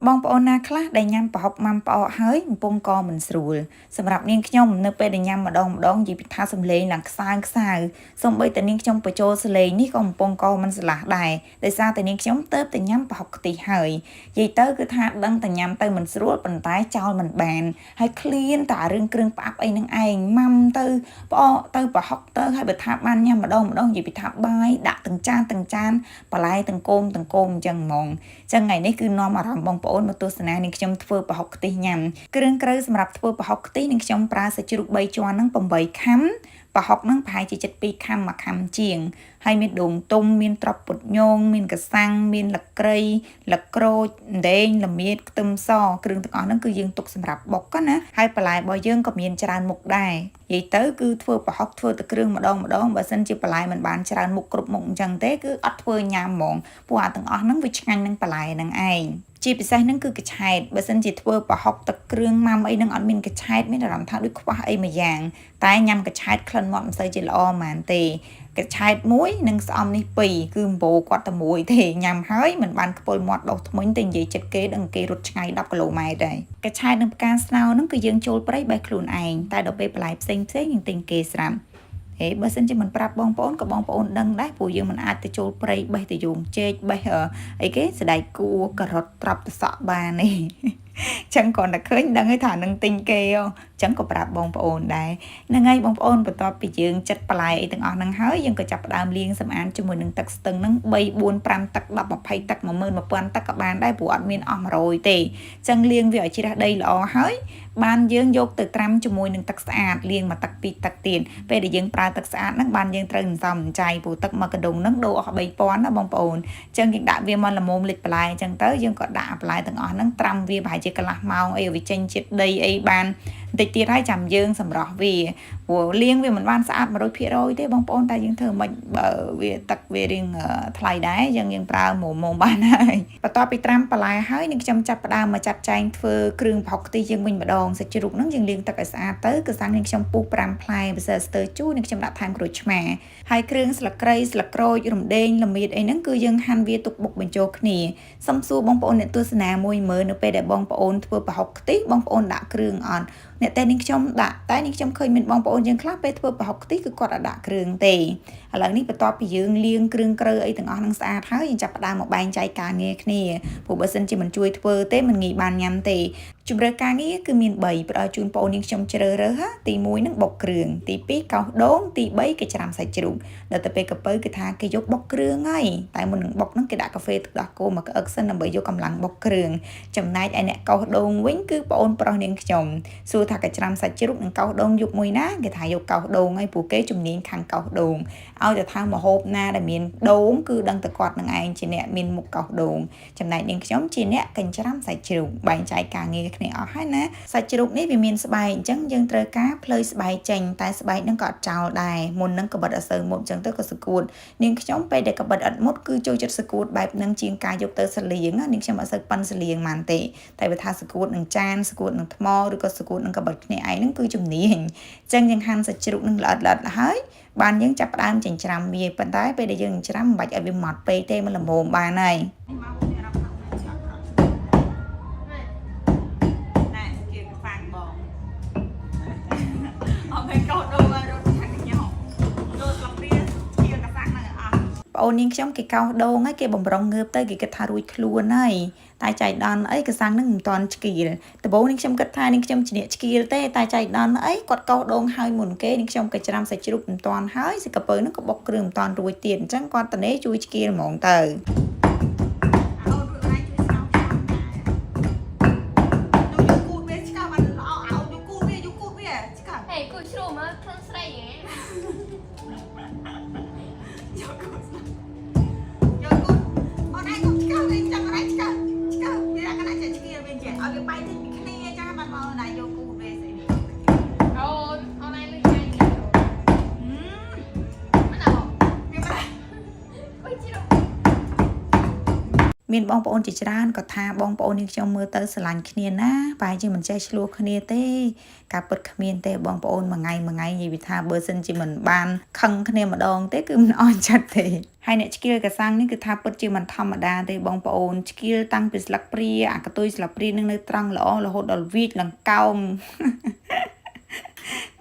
បងប្អូនណាខ្លះដែលញ៉ាំប្រហុកម៉ាំផ្អកហើយកំពុងកមិនស្រួលសម្រាប់នាងខ្ញុំនៅពេលដែលញ៉ាំម្ដងម្ដងនិយាយពីថាសំលេងឡើងខ្សើខ្សៅសូម្បីតែនាងខ្ញុំបញ្ចូលសលេងនេះក៏កំពុងកមិនស្រឡះដែរដោយសារតែនាងខ្ញុំទៅតែញ៉ាំប្រហុកខ្ទិះហើយនិយាយទៅគឺថាដឹងតែញ៉ាំទៅមិនស្រួលប៉ុន្តែចោលមិនបានហើយឃ្លានតែរឿងគ្រឿងផ្អាប់អីនឹងឯងម៉ាំទៅផ្អកទៅប្រហុកទៅហើយបើថាបានញ៉ាំម្ដងម្ដងនិយាយពីថាបាយដាក់ទាំងចានទាំងចានបន្លែទាំងគោមទាំងគោមអញ្ចឹងហ្មង ចឹងថ្ងៃនេះគឺនាំអារម្មណ៍បងប្អូនមកទស្សនានឹងខ្ញុំធ្វើប្រហុកខ្ទិះញ៉ាំគ្រឿងក្រៅសម្រាប់ធ្វើប្រហុកខ្ទិះនឹងខ្ញុំប្រើសាច់ជ្រូក3ជាន់ហ្នឹង8ខាំប្រហុកហ្នឹងប្រហែលជា72ខាំមួយខាំជាងហើយមានដូងទុំមានត្រប់ពុតញងមានកសាំងមានលក្រីលក្រូចអណ្ដេងល្មៀតខ្ទឹមសគ្រឿងទាំងអស់ហ្នឹងគឺយើងទុកសម្រាប់បុកណាហើយបន្លែរបស់យើងក៏មានច្រើនមុខដែរនិយាយទៅគឺធ្វើប្រហុកធ្វើតែគ្រឿងម្ដងម្ដងបើសិនជាបន្លែមិនបានច្រើនមុខគ្រប់មុខអញ្ចឹងទេគឺអត់ធ្វើញ៉ាំហ្មងព្រោះអាទាំងអស់ហ្នឹងវាឆ្ងាញ់នឹងបន្លែហ្នឹងឯងជាពិសេសហ្នឹងគឺកញ្ឆែតបើសិនជាធ្វើប្រហុកទឹកគ្រឿងម៉ាំអីហ្នឹងអត់មានកញ្ឆែតមានអារម្មណ៍ថាដូចខ្វះអីមួយយ៉ាងតែញ៉ាំកញ្ឆែតក្លិនមាត់មិនសូវជាល្អហ្មងទេកញ្ឆែតមួយនិងស្អំនេះពីរគឺអំបូរគាត់តែមួយទេញ៉ាំហើយមិនបានខ្ពុលមាត់ដុសធ្មេញតែនិយាយចិត្តគេដឹងគេរត់ឆ្ងាយ10គីឡូម៉ែត្រដែរកញ្ឆែតនិងផ្កាស្នោហ្នឹងគឺយើងចូលព្រៃបេះខ្លួនឯងតែដល់ពេលបន្លែផ្សេងផ្សេងយើងទិញគេស្រាប់ហេបើសិនជាមិនប្រាប់បងប្អូនក៏បងប្អូនដឹងដែរព្រោះយើងមិនអាចទៅចូលព្រៃបេះទៅយងចេកបេះអីគេសណ្ដែកគួការ៉ុតត្រប់តសក់បានទេចឹងគ្រាន់តែឃើញដឹងហើយថានឹងទិញគេចឹងក៏ប្រាប់បងប្អូនដែរហ្នឹងហើយបងប្អូនបន្ទាប់ពីយើងចិតបន្លែអីទាំងអស់ហ្នឹងហើយយើងក៏ចាប់ផ្ដើមលាងសម្អាតជាមួយនឹងទឹកស្ទឹងហ្នឹង3 4 5ទឹក10 20ទឹក11000ទឹកក៏បានដែរព្រោះអត់មានអស់100ទេចឹងលាងវាឲ្យជ្រះដីល្អហើយបានយើងយកទៅត្រាំជាមួយនឹងទឹកស្អាតលាងមួយទឹកពីរទឹកទៀតពេលដែលយើងប្រើទឹកស្អាតហ្នឹងបានយើងត្រូវសន្សំចៃព្រោះទឹកមួយកដុងហ្នឹងដូរអស់3000ណាបងប្អូនចឹងយើងដាក់វាមកល្មមលិចបន្លែចឹងទៅយើងក៏ដាក់បន្លែទាំងអស់ហ្នឹងត្រាំវាប្រហែលជាកន្លះម៉ោងអីឲ្យវាចេញជាតិដីអីបានបន្តិចទៀតហើយចាំយើងសម្រោះវាព្រោះលាងវាមិនបានស្អាត100%ទេបងប្អូនតែយើងធ្វើមិនបើវាទឹកវារៀងថ្លៃដែរយើងយើងប្រើមុំមុំបានហើយបន្ទាប់ពីត្រាំបន្លែហើយនឹងខ្ញុំចាប់ផ្ដើមមកចាត់ចែងធ្វើគ្រឿងប្រហុកខ្ទិះយើងវិញម្ដងសាច់ជ្រូកហ្នឹងយើងលាងទឹកឲ្យស្អាតទៅគឺសាំងនឹងខ្ញុំពុះ5ផ្លែម្សៅស្ទើជូរនឹងខ្ញុំដាក់ថែមក្រូចឆ្មាហើយគ្រឿងស្លឹកគ្រៃស្លឹកក្រូចរំដេងល្មៀតអីហ្នឹងគឺយើងហាន់វាទុកបុកបញ្ចូលគ្នាសំសួរបងប្អូនអ្នកទស្សនាមួយមើលនៅពេលដែលបងប្អូនធ្វើប្រហុកខ្ទិះបងប្អូនដាក់គ្រឿងអត់អ្នកតែនាងខ្ញុំដាក់តែនាងខ្ញុំឃើញមានបងប្អូនយើងខ្លះពេលធ្វើប្រហុកខ្ទិះគឺគាត់អត់ដាក់គ្រឿងទេឥឡូវនេះបន្ទាប់ពីយើងលាងគ្រឿងក្រៅអីទាំងអស់នឹងស្អាតហើយយើងចាប់ផ្ដើមមកបែងចែកការងារគ្នាព្រោះបើសិនជាមិនជួយធ្វើទេមិនងាយបានញ៉ាំទេជម្រើសការងារគឺមាន3ផ្ដល់ជូនបងនាងខ្ញុំជ្រើសរើសហ่าទី1នឹងបុកគ្រឿងទី2កោសដូងទី3គេច្រាំសាច់ជ្រូកដល់ទៅពេលកពៅគេថាគេយកបុកគ្រឿងហើយតែមុននឹងបុកហ្នឹងគេដាក់កាហ្វេទឹកដោះគោមកក្អឹកសិនដើម្បីយកកម្លាំងបុកគ្រឿងចំណែកឯអ្នកកោសដូងវិញគឺប្អូនប្រុសនាងខ្ញុំសួរថាគេច្រាំសាច់ជ្រូកនិងកោសដូងយកមួយណាគេថាយកកោសដូងហើយព្រោះគេជំនាញខាងកោសដូងឲ្យតែថាម្ហូបណាដែលមានដូងគឺដឹងតែគាត់នឹងឯងជាអ្នកមានមុខកោសដូងចំណែកនាងខ្ញុំជាអ្នកកញ្ច្រាំសាច់ជ្រូកបែងចែកការងារគ្នាអស់ហើយណាសាច់ជ្រូកនេះវាមានស្បែកអញ្ចឹងយើងត្រូវការភ្លើយស្បែកចេញតែស្បែកនឹងក៏អត់ចោលដែរមុននឹងកបិតអត់សូវមុតអញ្ចឹងទៅក៏សគួតនាងខ្ញុំពេលដែលកបិតអត់មុតគឺចូលចិត្តសគួតបែបនឹងជាងការយកទៅសលៀងនាងខ្ញុំអត់សូវប៉ិនសលៀងម៉ានទេតែបើថាសគួតនឹងចានសគួតនឹងថ្មឬក៏សគួតនឹងកបិតគ្នាឯងនឹងគឺជំនាញអញ្ចឹងយើងហាន់សាច់ជ្រូកនឹងល្អិតល្អិតហើយបានយើងចាប់ផ្ដើមចិញ្ច្រាំវាប៉ុន្តែពេលដែលយើងចិញ្ច្រាំមិនបាច់ឲ្យវាម៉ត់ពេកទេมันល្មមបានហើយ មកមានអារម្មណ៍ថាឆាប់ណែជាខ្វាំងបងអត់មានកោដដូងឲ្យរត់ខាងញោចូលស្លឹកវាជាកសាំងហ្នឹងអស់ ប្អូននាងខ្ញុំគេកោសដូងហើយគេបំរុងងើបទៅគេគិតថារួចខ្លួនហើយតែចៃដន្យអីកសាំងនឹងមិនតាន់ឆ្កៀលដំបូងនាងខ្ញុំគិតថានាងខ្ញុំជាអ្នកឆ្កៀលទេតែចៃដន្យអីគាត់កោសដូងហើយមុនគេនាងខ្ញុំក៏ច្រាំសាច់ជ្រូកមិនតាន់ហើយសិកពៅនឹងក៏បុកគ្រឿងមិនតាន់រួចទៀតអញ្ចឹងគាត់តនេជួយឆ្កៀលហ្មងទៅ អូនរួចហើយជួយស្ងោរខ្ញុំដែរយកគូតវាឆ្កឹះបានល្អអោយកគូតវាយកគូតវាឆ្កឹះ ហេគូជ្រុំមើលខ្លួនស្រីហ៎ យកគូតយកគូតអូនឯងកុំឆ្កឹះវិញចាំអូនឯងឆ្កឹះឆ្កឹះវាលក្ខណៈចេះឆ្កៀលវិញចេះឲ្យវាបែកចេញពីគ្នាចឹងបានមកអូនឯងយកគូតវាស្អីនេះ អូនអូនឯងលឺញ៉ាំមិនអត់ វាមិន គូជ្រុំ មានបងប្អូនជាច្រើនក៏ថាបងប្អូននាងខ្ញុំមើលទៅស្រឡាញ់គ្នាណាប្រហែលជាមិនចេះឆ្លោះគ្នាទេការពិតគ្មានទេបងប្អូនមួយថ្ងៃមួយថ្ងៃនិយាយពីថាបើសិនជាមិនបានខឹងគ្នាម្ដងទេគឺមិនអន់ចិត្តទេហើយអ្នកឆ្កៀលកសាំងនេះគឺថាពិតជាមិនធម្មតាទេបងប្អូនឆ្កៀលតាំងពីស្លឹកព្រាអាកតុយស្លឹកព្រានឹងនៅត្រង់ល្អរហូតដល់វីចឡើងកោង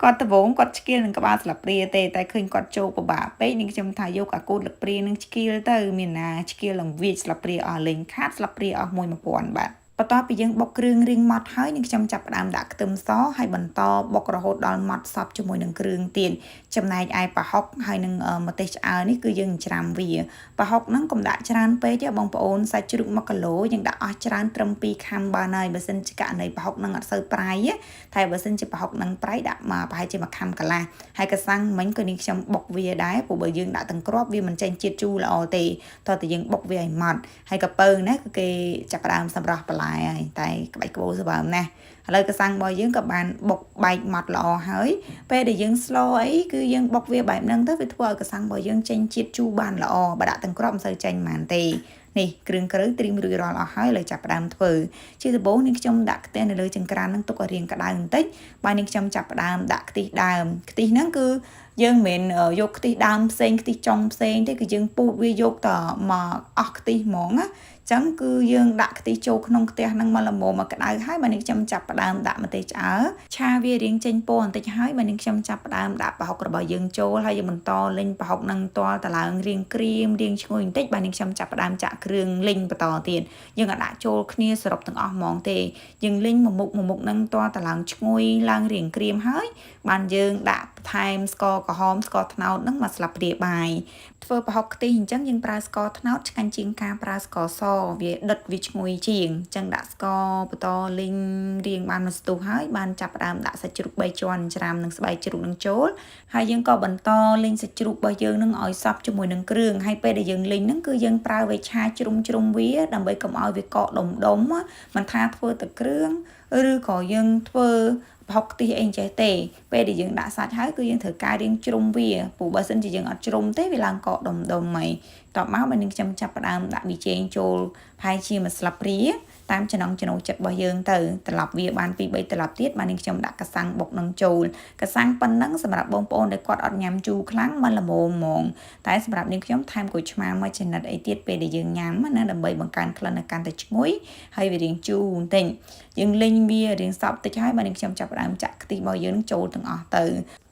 គាត់ដំបងគាត់ឆ្កៀលនឹងក្បាលស្លាបព្រាទេតែឃើញគាត់ជោគពិបាកពេកនឹងខ្ញុំថាយកអាកូតលព្រានឹងឆ្កៀលទៅមានណាឆ្កៀលនឹងវាចស្លាបព្រាអស់លេងខាតស្លាបព្រាអស់1000បាទបន្ទាប់ពីយើងបុកគ្រឿងរៀងម៉ត់ហើយនឹងខ្ញុំចាប់ផ្ដើមដាក់ខ្ទឹមសហើយបន្តបុករហូតដល់ម៉ត់សពជាមួយនឹងគ្រឿងទៀតចំណែកឯប្រហុកហើយនឹងម្ទេសឆ្អើរនេះគឺយើងច្រាំវាប្រហុកហ្នឹងកុំដាក់ច្រើនពេកទេបងប្អូនសាច់ជ្រូក1គីឡូយើងដាក់អស់ច្រើនត្រឹម2ខាំបានហើយបើសិនជាករណីប្រហុកហ្នឹងអត់សូវប្រៃតែបើសិនជាប្រហុកហ្នឹងប្រៃដាក់មកប្រហែលជាមួយខាំកន្លះហើយកសាំងមិញក៏នេះខ្ញុំបុកវាដែរព្រោះបើយើងដាក់ទាំងគ្រាប់វាមិនចេញជាតិជូរល្អទេតោះតែយើងបុកវាឲ្យម៉ត់ហើយកពៅណាគឺគេចាប់ផ្ដើមសម្រស់បន្លែហើយតែក្បាច់ក្បូរស្បើមណាស់ឥឡូវកសាំងរបស់យើងក៏បានបុកបែកម៉ត់ល្អហើយពេលដែលយើងស្លអីគឺយើងបុកវាបែបហ្នឹងទៅវាធ្វើឲ្យកសាំងរបស់យើងចេញជាតិជូរបានល្អបើដាក់ទាំងគ្រាប់មិនសូវចេញប៉ុន្មានទេនេះគ្រឿងក្រៅត្រៀមរួចរាល់អស់ហើយឥឡូវចាប់ផ្ដើមធ្វើជាដំបូងនេះខ្ញុំដាក់ខ្ទះនៅលើចង្ក្រានហ្នឹងទុកឲ្យរាងក្តៅបន្តិចបាទនេះខ្ញុំចាប់ផ្ដើមដាក់ខ្ទិះដើមខ្ទិះហ្នឹងគឺយើងមិនមែនយកខ្ទិះដើមផ្សេងខ្ទិះចុងផ្សេងទេគឺយើងពូតវាយកតមកអស់ខ្ទិះហ្មងណាចឹងគឺយើងដាក់ខ្ទិះចូលក្នុងខ្ទះហ្នឹងមកល្មមមកក្តៅហើយបាទនេះខ្ញុំចាប់ផ្ដើមដាក់ម្ទេសឆ្អើរឆាវារៀងចេញពណ៌បន្តិចហើយបាទនេះខ្ញុំចាប់ផ្ដើមដាក់ប្រហុករបស់យើងចូលហើយយើងបន្តលីងប្រហុកហ្នឹងទាល់តឡើងរៀងក្រៀមរៀងឈ្ងុយបន្តិចបាទនេះខ្ញុំចាប់ផ្ដើមចាក់គ្រឿងលីងបន្តទៀតយើងអាចដាក់ចូលគ្នាសរុបទាំងអស់ហ្មងទេយើងលីងមួយមុខមួយមុខហ្នឹងទាល់តឡើងឈ្ងុយឡើងរៀងក្រៀមហើយបានយើងដាក់បន្ថែមស្ករក្រហមស្ករត្នោតហ្នឹងមកស្លាបព្រាបាយធ្វើប្រហុកខ្ទិះអញ្ចឹងយើងប្រើស្ករត្នោតឆ្ងាញ់ជាងការប្រើស្ករសវាដិតវាឈ្ងុយជាងអញ្ចឹងដាក់ស្ករបន្តលីងរៀងបានមួយស្ទុះហើយបានចាប់ផ្ដើមដាក់សាច់ជ្រូក3ជាន់ច្រាមនិងស្បែកជ្រូកនឹងចូលហើយយើងក៏បន្តលីងសាច់ជ្រូករបស់យើងនឹងឲ្យសព្វជាមួយនឹងគ្រឿងហើយពេលដែលយើងលីងហ្នឹងគឺយើងប្រើវេឆាជ្រុំជ្រុំវាដើម្បីកុំឲ្យវាកកដុំដុំមិនថាធ្វើតែគ្រឿងឬក៏យើងធ្វើប្រហុកខ្ទិះអីចេះទេពេលដែលយើងដាក់សាច់ហើយគឺយើងត្រូវការរៀងជ្រុំវាព្រោះបើសិនជាយើងអត់ជ្រុំទេវាឡើងកកដុំដុំហើយតបមកបើនឹងខ្ញុំចាប់ផ្ដើមដាក់ប៊ីចេងចូលប្រហែលជាមួយស្លាបព្រាតាមចំណង់ចំណូលចិត្តរបស់យើងទៅត្រឡប់វាបាន2 3ត្រឡប់ទៀតបាននឹងខ្ញុំដាក់កសាំងបុកនឹងចូលកសាំងប៉ុណ្ណឹងសម្រាប់បងប្អូនដែលគាត់អត់ញ៉ាំជូរខ្លាំងមិនល្មមហ្មងតែសម្រាប់នាងខ្ញុំថែមក្រូចឆ្មាមួយចំណិតអីទៀតពេលដែលយើងញ៉ាំណាដើម្បីបង្កើនក្លិនឲ្យកាន់តែឈ្ងុយហើយវារៀងជូរបន្តិចយើងលីងវារៀងសព្វតិចហើយបាននាងខ្ញុំចាប់ផ្ដើមចាក់ខ្ទិះរបស់យើងចូលទាំងអស់ទៅ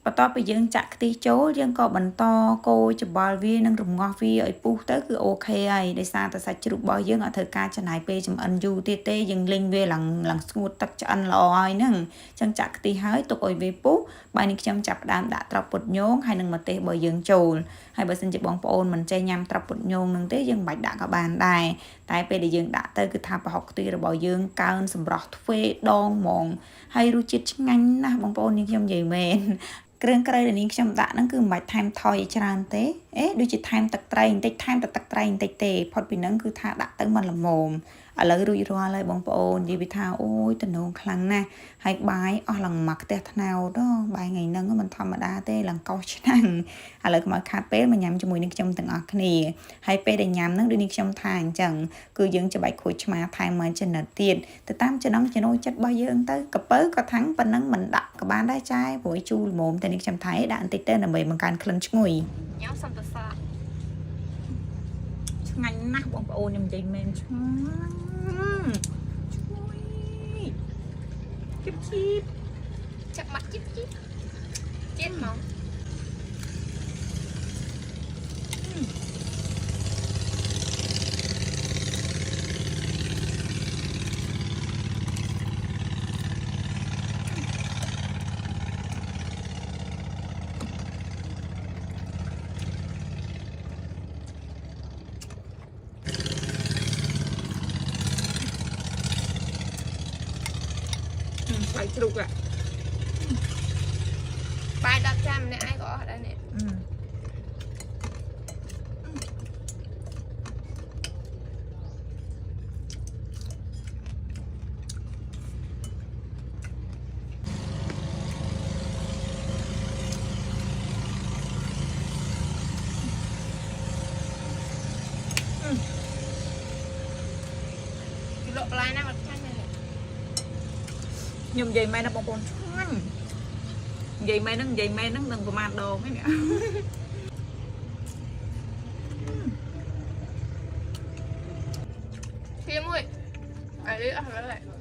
បន្ទាប់ពីយើងចាក់ខ្ទិះចូលយើងក៏បន្តកូរច្បល់វានិងរំងាស់វាឲ្យពុះទៅគឺ OK ហើយដោយសារតែសាច់ជ្រូករបស់យើងអត់ត្រូវការចំណាយពេលចម្អិនយូរទៀតទេយើងលីងវាឡើងឡើងស្ងួតទឹកឆ្អិនល្អហើយហ្នឹងអញ្ចឹងចាក់ខ្ទិះហើយទុកឲ្យវាពុះបាយនេះខ្ញុំចាប់ផ្ដើមដាក់ត្រប់ពុតញងហើយនឹងម្ទេសរបស់យើងចូលហើយបើសិនជាបងប្អូនមិនចេះញ៉ាំត្រប់ពុតញងនឹងទេយើងមិនបាច់ដាក់ក៏បានដែរតែពេលដែលយើងដាក់ទៅគឺថាប្រហុកខ្ទិះរបស់យើងកើនសម្រស់ទ្វេដងហ្មងហើយរសជាតិឆ្ងាញ់ណាស់បងប្អូននេះខ្ញុំនិយាយមែនគ្រឿងក្រៅដែលនាងខ្ញុំដាក់ហ្នឹងគឺមិនបាច់ថែមថយឲ្យច្រើនទេអេដូចជាថែមទឹកត្រីបន្តិចថែមតែទឹកត្រីបន្តិចទេផុតពីហ្នឹងគឺថាដាក់ទៅមិនល្មមឥឡូវរួចរាល់ហើយបងប្អូននិយាយពីថាអូយតំណងខ្លាំងណាស់ហើយបាយអស់ឡើងមកខ្ទះថ្នោតបាយថ្ងៃហ្នឹងមិនធម្មតាទេឡើងកោសឆ្នាំងឥឡូវកុំឲ្យខាតពេលមកញ៉ាំជាមួយនឹងខ្ញុំទាំងអស់គ្នាហើយពេលដែលញ៉ាំហ្នឹងដូចនេះខ្ញុំថាអញ្ចឹងគឺយើងច្បាច់ក្រូចឆ្មាថែមមួយចំណិតទៀតទៅតាមចំណង់ចំណូលចិត្តរបស់យើងទៅកពៅក៏ថាំងប៉ុណ្ណឹងមិនដាក់ក៏បានដែរចាយព្រោះជូរល្មមតែនេះខ្ញុំថៃដាក់បន្តិចទៅដើម្បីបង្កើនក្លិនឈ្ងុយ ញ៉ាំសំតស័ក ឆ្ងាញ់ណាស់បងប្អូនខ្ញុំនិយាយមែនឆ្ងាញ់ឈ្ងុយជីបជីប ចាក់មាត់ជីបជីបជាតិហ្មង ស្បែកជ្រូកอ่ะ បាយ10ចានម្នាក់ឯងក៏អស់ដែរនេះ ខ្ញុំនិយាយមែនណាបងប្អូនឆ្ងាញ់និយាយមែនហ្នឹងនិយាយមែនហ្នឹងនឹងប្រហែលដងហ្នឹងនេះ ជាមួយអានេះអស់ហើយ